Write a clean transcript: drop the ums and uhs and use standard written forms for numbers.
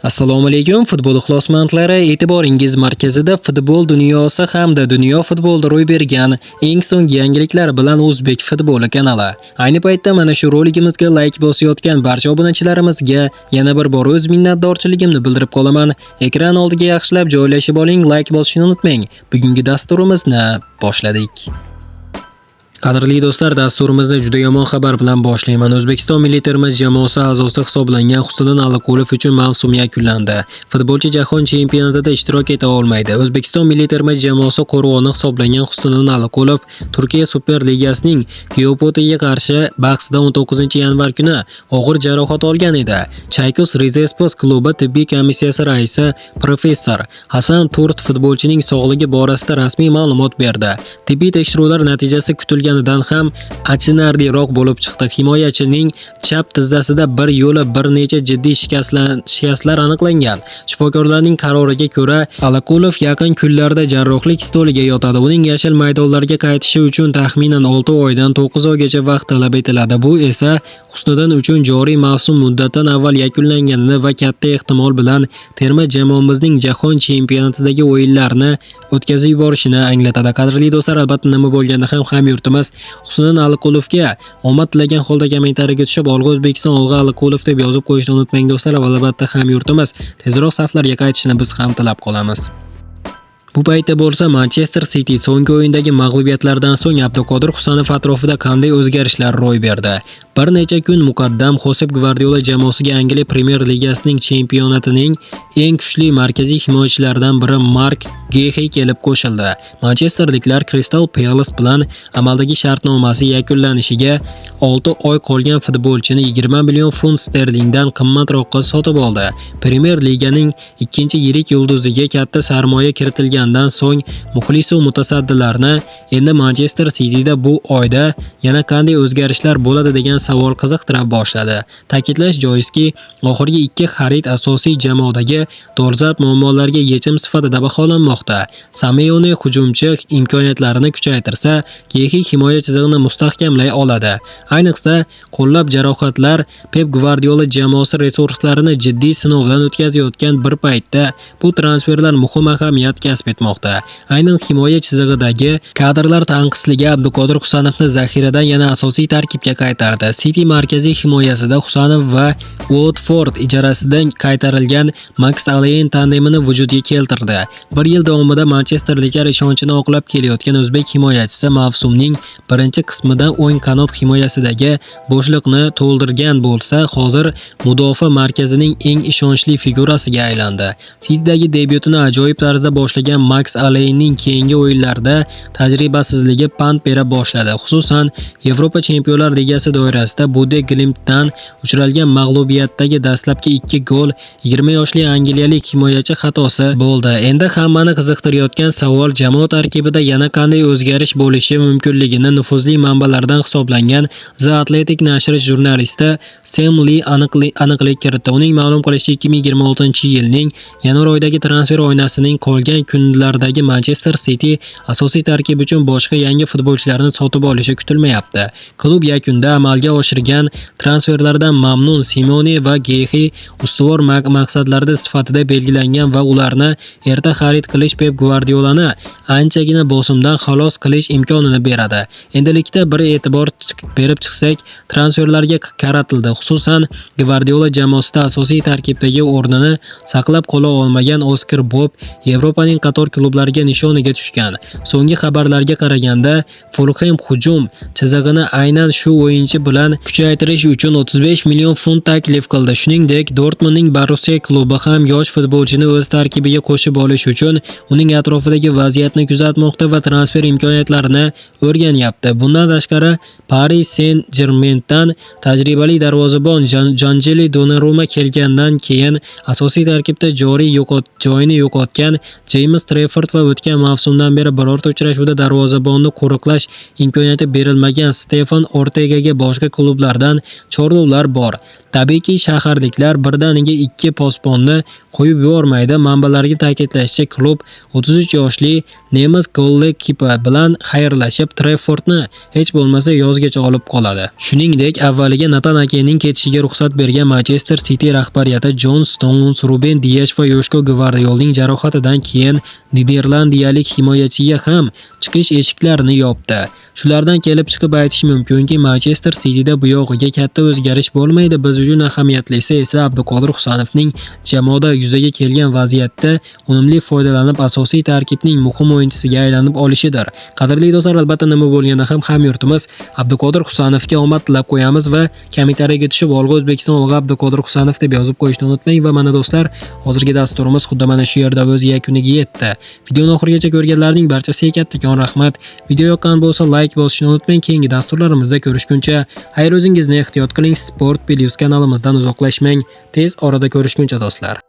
Assalomu alaykum, futbol ixlosmandlari, e'tiboringiz markazida futbol dunyosi hamda dunyo futbolida ro'y bergan eng so'nggi yangiliklar bilan O'zbek futboli kanali. Ayni paytda mana shu roligimizga like bosayotgan barcha obunachilarimizga yana bir bor o'z minnatdorchiligimni bildirib qolaman. Ekran oldiga yaxshilab joylashib oling, like bosishni unutmang. Bugungi dasturimizni boshladik. Qadrli do'stlar, dasturimizni juda yomon xabar bilan boshlayman. O'zbekiston milliy terma jamoasi a'zosi hisoblangan Husniddin Aliqulov uchun mavsum yakunlandi. Futbolchi jahon chempionatida ishtirok eta olmaydi. O'zbekiston milliy terma jamoasi qo'rg'oni hisoblangan Husniddin Aliqulov Turkiya Super Ligasining Kyopotiga qarshi bahsida 19-yanvar kuni og'ir jarohat olgan edi. Chaykus Rizespor klubi tibbiy komissiyasi raisi professor Hasan Turt futbolchining sog'ligi borasida rasmiy ma'lumot berdi. Tibbiy tekshiruvlar natijasi kutilgan ham achinarliroq bo'lib chiqdi. Himoyachining chap tizzasida bir yo'la bir necha jiddiy shikastlar aniqlangan. Shifokorlarning qaroriga ko'ra, Aliqulov yaqin kunlarda jarrohlik stoliga yotadi. Uning yashil maydonlarga qaytishi uchun taxminan 6 oydan 9 oygacha vaqt talab etiladi. Bu esa Husniddin uchun joriy mavsum muddatidan avval yakunlanganini va katta ehtimol bilan terma jamoamizning jahon chempionatidagi o'yinlarni o'tkazib yuborishini anglatadi. Qadrli do'stlar, albatta nima bo'lganda ham hamyurtimiz Husniddin Aliqulovga omad tilagan holda kommentariyaga tushib, "Olg'a O'zbekiston, olg'a Aliqulov" deb yozib qo'yishni unutmang do'stlar. Va albatta hamyurtimiz tezroq saflarga qaytishini biz ham tilab qolamiz. Bu paytda bo'lsa Manchester City so'nggi o'yindagi mag'lubiyatlardan so'ng Abduqodir Husanov atrofida qanday o'zgarishlar ro'y berdi? Bir necha kun muqaddam Xosep Gvardiola jamoasiga Angliya Premyer Ligasining chempionatining eng kuchli markaziy himoyachilaridan biri Mark Gehi kelib qo'shildi. Manchesterliklar Crystal Palace bilan amaldagi shartnomasi yakunlanishiga 6 oy qolgan futbolchini 20 million funt sterlingdan qimmatroqqa sotib oldi. Premyer Liganing ikkinchi yirik yulduziga katta sarmoya kiritilgandan so'ng muxlisu mutasaddilarni endi Manchester Cityda bu oyda yana qanday o'zgarishlar bo'ladi degan savol qiziqtira boshladi. Ta'kidlash joizki, oxirgi ikki xarid asosiy jamoadagi dolzarb muammolarga yechim sifatida baholanmoqda. Simeone hujumchi imkoniyatlarini kuchaytirsa, Gehi himoya chizig'ini mustahkamlay oladi. Ayniqsa, qo'llab jarohatlar Pep Gvardiola jamoasi resurslarini jiddiy sinovdan o'tkazayotgan bir paytda bu transferlar muhim ahamiyat kasb etmoqda. Aynan himoya chizig'idagi kadrlar tanqisligi Abduqodir Husanovni zaxiradan yana asosiy tarkibga qaytardi. City markaziy himoyasida Husanov va Watford ijarasidan qaytarilgan Max Alain tandemini vujudga keltirdi. Bir yil davomida Manchesterliklar ishonchini oqlab kelayotgan o'zbek himoyachisi mavsumning birinchi qismida o'ng qanot himoyasidagi bo'shliqni to'ldirgan bo'lsa, hozir mudofaa markazining eng ishonchli figurasiga aylandi. City'dagi debyutini ajoyib tarzda boshlagan Max Alainning keyingi o'yinlarda tajribasizligi pand bera boshladi. Xususan, Yevropa Chempionlar Ligasi doirasida Bude Glimtdan uchralgan mag'lubiyatdagi dastlabki 2 gol 20 yoshli angliyalik himoyachi xatosi bo'ldi. Endi hammani qiziqtirayotgan savol jamoa tarkibida yana qanday o'zgarish bo'lishi mumkinligini nufuzli manbalardan hisoblangan The Athletic nashri jurnalisti Sam Lee aniqlik kiritdi. Uning ma'lum qilishicha, 2026-yilning yanvar oyidagi transfer oynasining qolgan kunlaridagi Manchester City asosiy tarkib uchun boshqa yangi futbolchilarni sotib olishi kutilmayapti. Klub yakunda amalga oshirgan transferlardan mamnun. Simeone va Gehi ustuvor maqsadlarda sifatida belgilangan va ularni erta xarid qilish Pep Gvardiolani anchagina bosimdan xalos qilish imkonini beradi. Endilikda bir e'tibor berib chiqsak, transferlarga qaratildi. Xususan, Gvardiola jamoasida asosiy tarkibdagi o'rnini saqlab qola olmagan Oskar Bob Yevropaning qator klublariga nishoniga tushgan. So'nggi xabarlarga qaraganda, Fulham hujum chizig'ini aynan shu o'yinchi bilan kuchaytirish uchun 35 million funt taklif qildi. Shuningdek, Dortmundning Borussia klubi ham yosh futbolchini o'z tarkibiga qo'shib olish uchun uning atrofidagi vaziyatni kuzatmoqda va transfer imkoniyatlarini o'rganyapti. Bundan tashqari, Paris Saint-Germaindan tajribali darvozabon Gianluigi Donnarumma kelgandan keyin asosiy tarkibda joriy joyini yo'qotgan James Trafford va o'tgan mavsumdan beri birorta uchrashuvda darvozabonni qo'riqlash imkoniyati berilmagan Stefan Ortegaga boshqa klublardan chorlovlar bor. Tabiiyki, shaharliklar birdaniga ikki posbonni qo'yib yubormaydi. Manbalarga ta'kidlashicha, klub 33 yoshli nemis golkiper bilan xayrlashib, Treffordni hech bo'lmasa yozgacha olib qoladi. Shuningdek, avvaliga Natan Akening ketishiga ruxsat bergan Manchester City rahbariyati Jon Stones, Ruben Dias va Yoshko Gvardiolning jarohatidan keyin niderlandiyalik himoyachiga ham chiqish eshiklarini yopdi. Shulardan kelib chiqib aytish mumkinki, Manchester Cityda bu yog'iga katta o'zgarish bo'lmaydi. Biz uchun ahamiyatlisi esa Abduqodir Husanovning jamoada yuzaga kelgan vaziyatda unumli foydalanib, asosiy tarkibning muhim o'yinchisiga aylanib olishidir. Qadrli do'stlar, albatta nima bo'lganda ham hamyurtimiz Abduqodir Husanovga omad tilab qo'yamiz va kommentariyaga tushib "Olg'a O'zbekiston, olg'a Abduqodir Husanov" deb yozib qo'yishni unutmang va mana do'stlar, hozirgi dasturimiz xuddi mana shu yerda o'z yakuniga yetdi. Videoni oxirigacha ko'rganlarning barchasiga kattakon rahmat. Video yoqqan bo'lsa like bosishni unutmang. Keyingi dasturlarimizda ko'rishguncha xayr, o'zingizni ehtiyot qiling. Sport Plus kanalimizdan uzoqlashmang. Tez orada ko'rishguncha do'stlar.